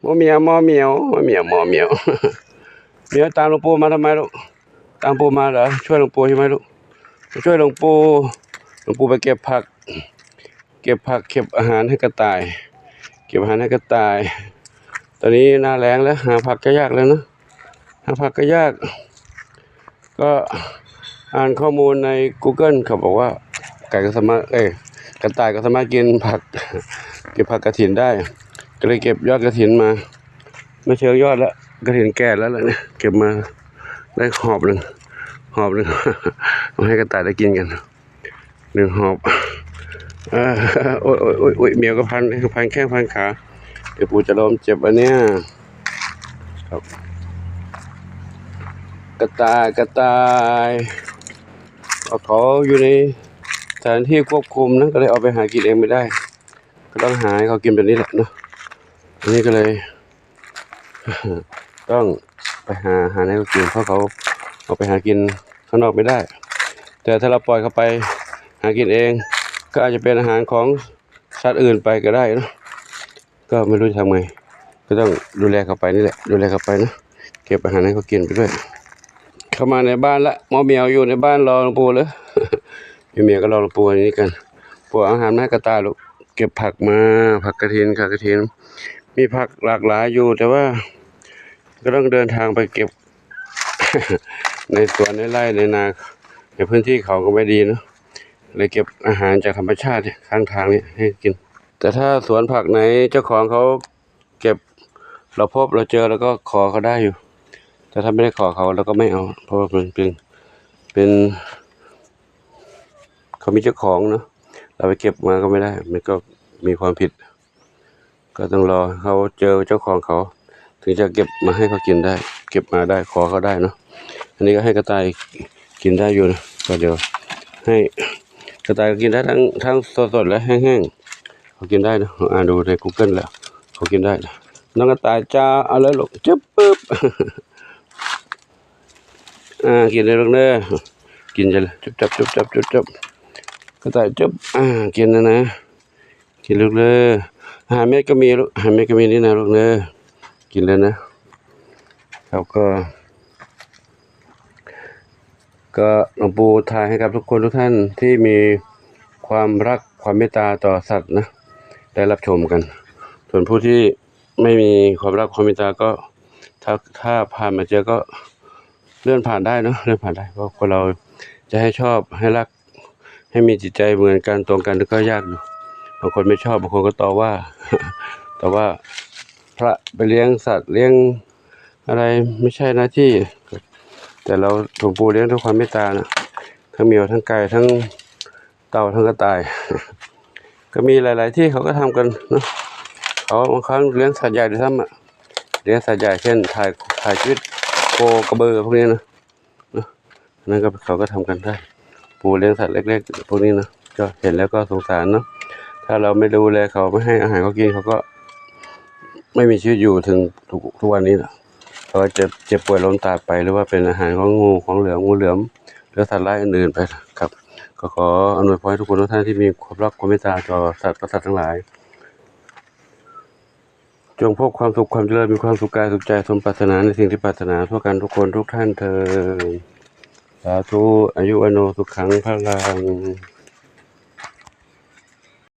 ໝໍ້ໝຽວ ໝໍ້ໝຽວ ໝໍ້ໝຽວ ໝໍ້ໝຽວ ໝຽວ ຕາມຫຼວງປູ່ມາທຳໄມລູກ? ຕາມປູ່ມາເຫຼືອ? ຊ່ວຍຫຼວງປູ່ໃຊ່ໄໝລູກ? ມາຊ່ວຍຫຼວງປູ່ ຫຼວງປູ່ໄປເກັບຜັກ ເກັບຜັກ ເກັບອາຫານໃຫ້ກະຕ່າຍ ເກັບອາຫານໃຫ້ກະຕ່າຍ. ຕອນນີ້ໜ້າແລ້ງແລ້ວ ຫາຜັກກໍຍາກແລ້ວເນາະ ຫາຜັກກໍຍາກ. ກໍອ່ານຂໍ້ມູນໃນ Google ເຂົາບອກວ່າ ໄກ່ກໍສາມາດ ເອີ ກະຕ່າຍກໍສາມາດກິນຜັກ ເກັບຜັກກະຖິນໄດ້ ກໍເລີຍເກັບຍອດກະຖິນມາ ມາເຊີງຍອດແລ້ວ ກະຖິນແກ່ແລ້ວລະນີ້ ເກັບມາໄດ້ຫອບໜຶ່ງ ຫອບໜຶ່ງ ເອົາໃຫ້ກະຕ່າຍໄດ້ກິນກັນ ໜຶ່ງຫອບ. ເອີ ໂອ້ຍ ໂອ້ຍ ໂອ້ຍ ໂອ້ຍ ໝຽວກໍພັນ ພັນແຂ້ງພັນຂາ ດຽວປູ່ຈະລົ້ມເຈັບອັນເນີ້ຍ ຄັບ ກະຕ່າຍ ກະຕ່າຍ ເຂົາຢູ່ໃນສະຖານທີ່ຄວບຄຸມນະ ກໍເລີຍເອົາໄປຫາກິນເອງບໍ່ໄດ້ ກໍຕ້ອງຫາໃຫ້ເຂົາກິນແບບນີ້ແຫຼະເນາະ. ອັນນີ້ກໍເລີຍ ຕ້ອງໄປຫາອາຫານໃຫ້ເຂົາກິນ ເພາະເຂົາອອກໄປຫາກິນຂ້າງນອກບໍ່ໄດ້ ແຕ່ຖ້າເຮົາປ່ອຍເຂົາໄປຫາກິນເອງ ກໍອາດຈະເປັນອາຫານຂອງສັດອື່ນໄປກໍໄດ້ເນາະ. ກໍບໍ່ຮູ້ຈະທຳໄງ ກໍຕ້ອງດູແລເຂົາໄປນີ້ແຫຼະ ດູແລເຂົາໄປເນາະ ເກັບອາຫານໃຫ້ເຂົາກິນໄປດ້ວຍ. ເຂົ້າມາໃນບ້ານລະ ໝໍ້ໝຽວຢູ່ໃນບ້ານລໍຫຼວງປູ່ເລີຍ ໝໍ້ໝຽວກໍລໍຫຼວງປູ່ນີ້ກັນ ປູ່ເອົາອາຫານມາໃຫ້ກະຕ່າຍລູກ ເກັບຜັກມາ ຜັກກະຖິນ ຜັກກະຖິນ ມີຜັກຫຼາກຫຼາຍຢູ່ ແຕ່ວ່າກໍຕ້ອງເດີນທາງໄປເກັບ ໃນສວນໃນໄຮ່ໃນນາ ໃນພື້ນທີ່ເຂົາກໍບໍ່ດີເນາະ ເລີຍເກັບອາຫານຈາກທຳມະຊາດຂ້າງທາງນີ້ໃຫ້ກິນ. ແຕ່ຖ້າສວນຜັກໃນເຈົ້າຂອງເຂົາເກັບ ເຮົາພົບເຮົາເຈີ ເຮົາກໍຂໍເຂົາໄດ້ຢູ່ ແຕ່ຖ້າບໍ່ໄດ້ຂໍເຂົາ ເຮົາກໍໄມ່ເອົາ ເພາະວ່າມັນເປັນ ເປັນ ເຂົາມີເຈົ້າຂອງເນາະ ເຮົາໄປເກັບມາກໍບໍ່ໄດ້ ມັນກໍມີຄວາມຜິດ. ກໍຕ້ອງລໍເຮົາເຈີເຈົ້າຂອງເຂົາ ເຖິງຈະເກັບມາໃຫ້ເຂົາກິນໄດ້ ເກັບມາໄດ້ ຂໍເຂົາໄດ້ເນາະ. ອັນນີ້ກໍໃຫ້ກະຕ່າຍກິນໄດ້ຢູ່ນະ ກໍດຽວໃຫ້ກະຕ່າຍກິນໄດ້ທັງ ທັງສົດໆ ແລະ ແຫ້ງໆ ເຂົາກິນໄດ້ເນາະ. ອ່ານດູໃນ Google ແລ້ວ ເຂົາກິນໄດ້. ນ້ອງກະຕ່າຍຈ໊ະ ເອົາເລີຍລູກ ຈຶບປຶບ ອ່າ ກິນເດີລູກເດີ ກິນຈະ ຈຸບຈັບ ຈຸບຈັບ ຈຸບຈັບ ກະຕ່າຍ ຈຸບ ອ່າ ກິນນະນະ ກິນລູກເດີ. ອາຫານເມັດກໍມີລູກ ອາຫານເມັດກໍມີນີ້ນະລູກເດີ ກິນເລີຍນະ. ແລ້ວກໍ ກໍຫຼວງปู่ຖ່າຍໃຫ້ກັບທຸກຄົນທຸກທ່ານທີ່ມີຄວາມລັກຄວາມເມດຕາຕໍ່ສັດນະ ໄດ້ຮັບຊົມກັນ. ສ່ວນຜູ້ທີ່ ໄມ່ມີຄວາມລັກຄວາມເມດຕາກໍ ຖ້າ ຖ້າຜ່ານມາເຈີກໍເລື່ອນຜ່ານໄດ້ເນາະ ເລື່ອນຜ່ານໄດ້ ເພາະຄົນເຮົາຈະໃຫ້ຊອບ ໃຫ້ລັກ ໃຫ້ມີຈິດໃຈເໝືອນກັນ ຕົງກັນກໍຍາກຢູ່. ບາງຄົນໄມ່ຊອບ ບາງຄົນກໍຕໍ່ວ່າ ຕໍ່ວ່າພະໄປລ້ຽງສັດລ້ຽງອະໄລ ໄມ່ໃຊ່ໜ້າທີ່ ແຕ່ເຮົາ ຫຼວງປູ່ລ້ຽງດ້ວຍຄວາມເມດຕານະ ທັງໝີວ ທັງໄກ່ ທັງ ເຕົ່າທັງກະຕ່າຍ ກໍມີຫຼາຍໆທີ່ເຂົາກໍທຳກັນເນາະ. ເຂົາບາງຄັ້ງລ້ຽງສັດໃຫຍ່ດ້ວຍຊ້ຳອະ ລ້ຽງສັດໃຫຍ່ ເຊັ່ນ ຖ່າຍ ຖ່າຍຊີວິດໂຄ ກະເບີ ພວກນີ້ນະ ເນາະ ອັນນັ້ນກໍ ເຂົາກໍທຳກັນໄດ້. ປູລ້ຽງສັດເລັກໆ ພວກນີ້ເນາະ ກໍເຫັນແລ້ວກໍສົງສານເນາະ. ຖ້າເຮົາໄມ່ດູແລເຂົາ ໄມ່ໃຫ້ອາຫານເຂົາກິນ ເຂົາກໍໄມ່ມີຊີວິດຢູ່ເຖິງທຸກ ທຸກວັນນີ້ລະ. ເຂົາກໍຈະເຈັບປ່ວຍລົ້ມຕາຍໄປ ຫຼືວ່າເປັນອາຫານຂອງງູ ຂອງເຫຼືອມ ງູເຫຼືອມ ຫຼືສັດຮ້າຍອື່ນໆໄປຄັບ. ກໍຂໍອຳນວຍພອນໃຫ້ທຸກຄົນທຸກທ່ານທີ່ມີຄວາມຮັກຄວາມເມດຕາຕໍ່ສັດປະສັດທັງຫຼາຍ ຈົ່ງພົບຄວາມສຸກຄວາມຈະເລີນ ມີຄວາມສຸກກາຍສຸກໃຈ ສົມປາດຖະໜາໃນສິ່ງທີ່ປາດຖະໜາທົ່ວກັນທຸກຄົນທຸກທ່ານເທີ້ນ. ສາທຸ ອາຍຸ ວັນໂນ ສຸຂັງ ພະລັງ.